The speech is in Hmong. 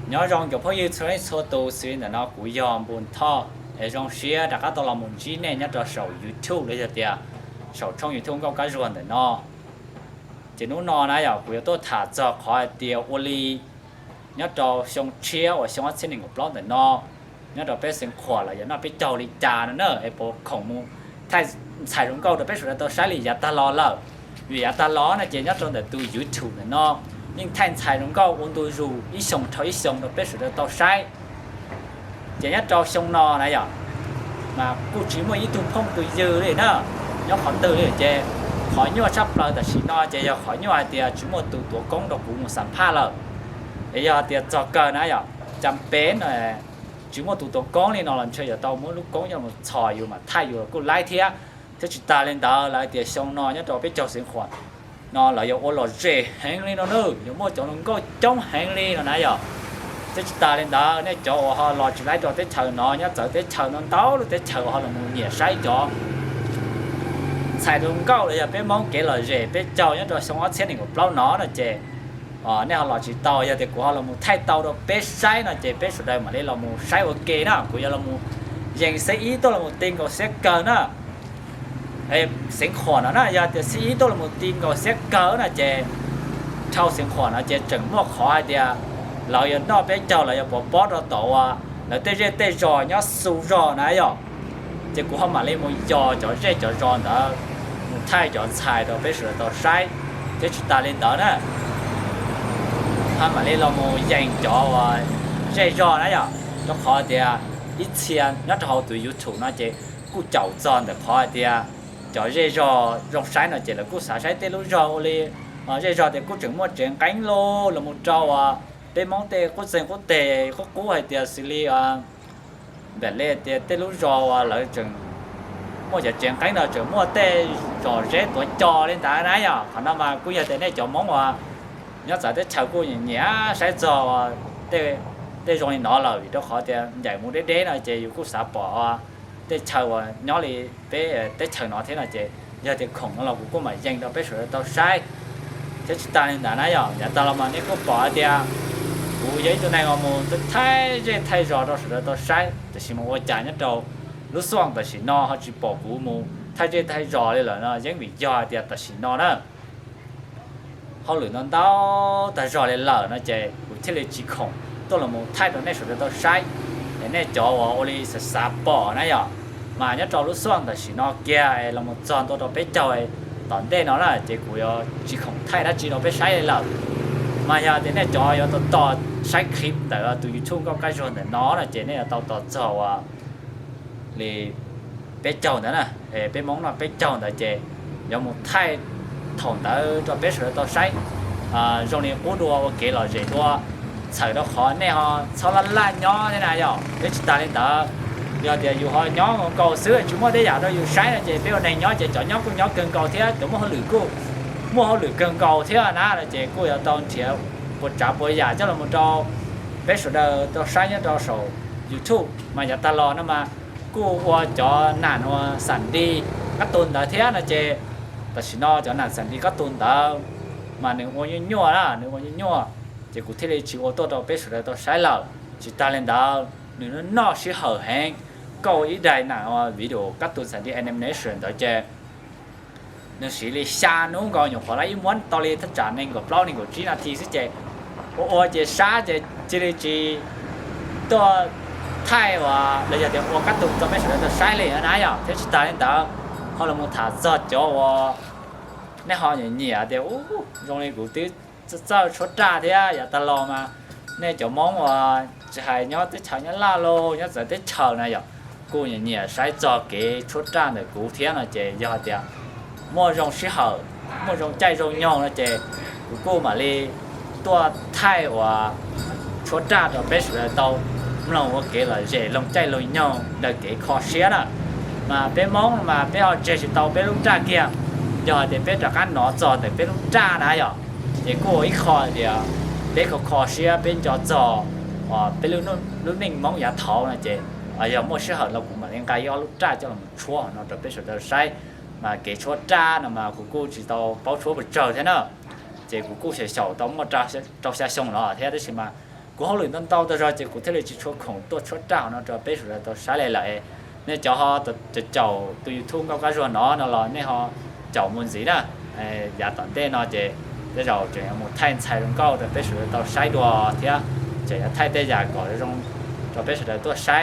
Nyob zoo cov phooj ywg txhua leej txhua tus, xws li ntawm no kuv yog Npus Thoj, es zoo siab rov qab tau los mus ntsib nej nyob rau saum YouTube los yog tias saum tshooj YouTube Nkauj Kab Zuag ntawm no. Ces hnub no na yog kuv yuav tuaj tham txog qhov hais tias ua li nyob rau xyoo tshiab uas xyoo ob txhiab nees nkaum plaub ntawm no, nyob rau peb Xeev Khuam los yog noj peb caug li cas no na, es puas khoom mus thaij ntxhais zoo nkauj rau peb sawv daws tau saib li yav tag los lawm. Vim yav tag los no ces nyob rau ntawm tus YouTube ntawm no yeej thaij ntxhais zoo nkauj ua ntu zus ib xyoos dhau ib xyoos rau peb sawv daws tau saib. Ces nyob rau xyoo no na yog, mas kuj tsis muaj ib tug phooj tus ywg li na nyob qhov twg li. Ces qhov nyuaj tshaj plaws tam sim no ces yog qhov nyuaj hais tias tsis muaj tus tuav koob rau kuv mus xam phaj lawm. Es yog tias txog kawg na yog, cas pem no tsis muaj tus tuav koob li no los ntshe yuav tau muab lub koob coj mus txhos yus mas thaij yus los kuj laib thiab. Thiab tsis tas li ntawd, lawv tias xyoo no nyob rau peb caug Xeev Khuam no lawv yuav ua lom zem heev li no na, yuav muaj cov hluas nkauj coob heev li no na yog. Thiab tsis tas li ntawd, nej cov uas ho los tsis laib rau teb chaws no, nyob txawv teb chaws no ntau lub teb chaws uas ho los mus nyiam saib cov ntxhais zoo nkauj los yog peb Hmoob kev lom zem peb caug nyob rau xyoo ob txhiab nees nkaum plaub no no ces nej ho los tsis tau, yog tias kuv ho los mus thaij tau rau peb saib no ces peb sawv daws mam li los mus saib ua ke na. Kuv yuav los mus yees xib ib tuaj los mus ti nkaus xiab kawg na. Xeev Khuam no na, yog tias xib ib tuaj los mus ti nkaus xiab kawg no ces dhau Xeev Khuam no ces tseem muaj qhov hais tias lawv yuav noj peb caug, lawv yuav pov pob rau tom uas lawv tej zej tej zos nyob xu zos na yog. Ces kuv ho mam li mus yos cov zej cov zos ntawd mus thaij cov ntxhais rau peb sawv daws tau saib. Thiab tsis tas li ntawd na, ho mam li los mus yees cov uas zej zog na yog, rau qhov tias ib txhia nyob rau hauv tus YouTube no ces kuj caum txog ntawm qhov hais tias cov zej zog zoo saib no ces lawv kuj xav saib tej lub zog ua li zej zog tias kuj tseem muaj tsev nqeeb los mus rau uas peb Hmoob tej qub txeeg qub teg qub qub hais tias xws li npam le tias tej lub zos uas lawv tseem muaj cov tsev nqeeb no tseem muaj tej zos zeb tuav co li ntawd na yog. Qhov no mas kuj yog tias nej cov Hmoob uas nyob txawv teb chaws kuj nyiam saib txog tej zoo li no lawm, vim rau qhov tias ncaim mus deb deb no ces yus kuj xav pom tej chaw uas nyob li peb teb chaws no thiab no ces yog tias khoom no los kuv kuj mam yees rau peb sawv daws tau saib. Thiab tsis tas li ntawd na yog, yav tas los mas nej kuj pom hais tias kuv yog ib tug neeg uas mus thaij zej thaij zos rau sawv daws tau saib, tiam sis mas ua cas nyob rau lub xuaj tam sim no ho tsis pom kuv mus thaij zej thaij zos li lawm no yeej vim yog hais tias tam sim no na hauj lwm ntau ntau tag zog li lawm no ces kuv thiaj li tsis khoom tuaj los mus thaij rau nej sawv daws tau saib. Es nej cov uas ua li xav xav pom na yog, mas nyob rau lub xuaj tam sim no kiag es los mus txog ntua rau peb caug tom ntej no na ces kuv yuav tsis khoom thaij dab tsi rau peb saib li lawm. Mas yog tias nej cov yuav tos tos saib clip ntawm tus YouTube Nkauj Kab Zuag ntawm no no ces nej yuav tau tos txog uas li peb caug ntawd na, peb Hmoob no peb caug ntawd ces yuav mus thaij thaum ntawd rau peb sawv daws tau saib. Zoo li qub dua ua kev lom zem dua, txhawm rau qhov nej ho txhob laj laj nyob thiab na yog. Thiab tsis tas li ntawd, yog tias yus ho nyob nkaus nkaus xwb tsis muaj tej yam rau yus saib no ces peb ua neeg nyob ces cov nyob kuj nyob kawg nkaus thiab cov muaj hauj lwm kuj muaj hauj lwm kawg nkaus thiab na no ces kuj yuav tau nrhiav puas tsav puas yam coj los rau peb sawv daws tau saib nyob rau saum YouTube. Mas yav tag los no mas kuj ua cov nam uas xam di kab tus ntawd thiab no ces tam sim no cov nam xam di kab tus ntawd mas nws ua nyuaj nyuaj na, nws ua nyuaj nyuaj ces kuv thiaj li tsis ua tuaj rau peb sawv daws tau saib lawm. Tsis tas li ntawd nws noj sij hawm heev, kuj ib daim nam video kab tus xam di animation ntawd ces nws siv li xya hnub nkaus nyuam qhuav lawm ib muab tau li thaj tsam nees nkaum plaub nees nkaum tsib nas this xwb ces ua ua ces sab ces cia li tsis tuaj thaij uas los yog tias ua kab tus rau peb sawv daws tau saib li na yog. Thiab tsis tas li ntawd ho los mus tham txog cov uas nej ho nyiam nyiam tias ub zoo li kuv twb txawj tshuab raj thiab yav tas los mas nej cov Hmoob uas tsis hais nyob teb chaws Nyab Laj los nyob txawv teb chaws na yog kuj nyiam nyiam saib txog kev tshuab raj ntawm kuv thiab no ces yog hais tias muaj zoo sij hawm, muaj zoo caij zoo nyoog no ces kuv kuj mam li tuaj thaij uas tshuab raj rau peb sawv daws tau mloog ua kev lom zem loog caij loog nyoog daws kev kho siab na. Mas peb Hmoob mas peb ho tseg tsis tau peb lub raj kiag, yog hais tias peb rov qab hnov txog ntawm peb lub raj na yog, ces kuj ua ib qho tias peb kho kho siab peb nco txog peb lub neej Hmoob yav thaud no ces yog muaj sij hawm los kuv mam li nqa ib ob lub raj coj los tshuab no rau peb sawv daws saib. Mas kev tshuab raj no mas kuv kuj tsis tau paub tshuab pes tsawg thiab na, ces kuv kuj xyaum xyaum tau muaj rau xya xyoo los thiab tab sis mas kuv hauj lwm ntau ntau tau zog ces kuv thiaj li tsis tshua khoom tuaj tshuab raj hauv no rau peb sawv daws tau saib li lawm. Nej cov ho caum tus YouTube Nkauj Qab Zuag no no los nej ho caum mus ntxiv na. Yav tom ntej no ces tej zaum tseem yuav mus thaij ntxhais zoo nkauj rau peb sawv daws tau saib dua thiab, tseem yuav thaij tej yam kom zoo rau peb sawv daws tuaj saib.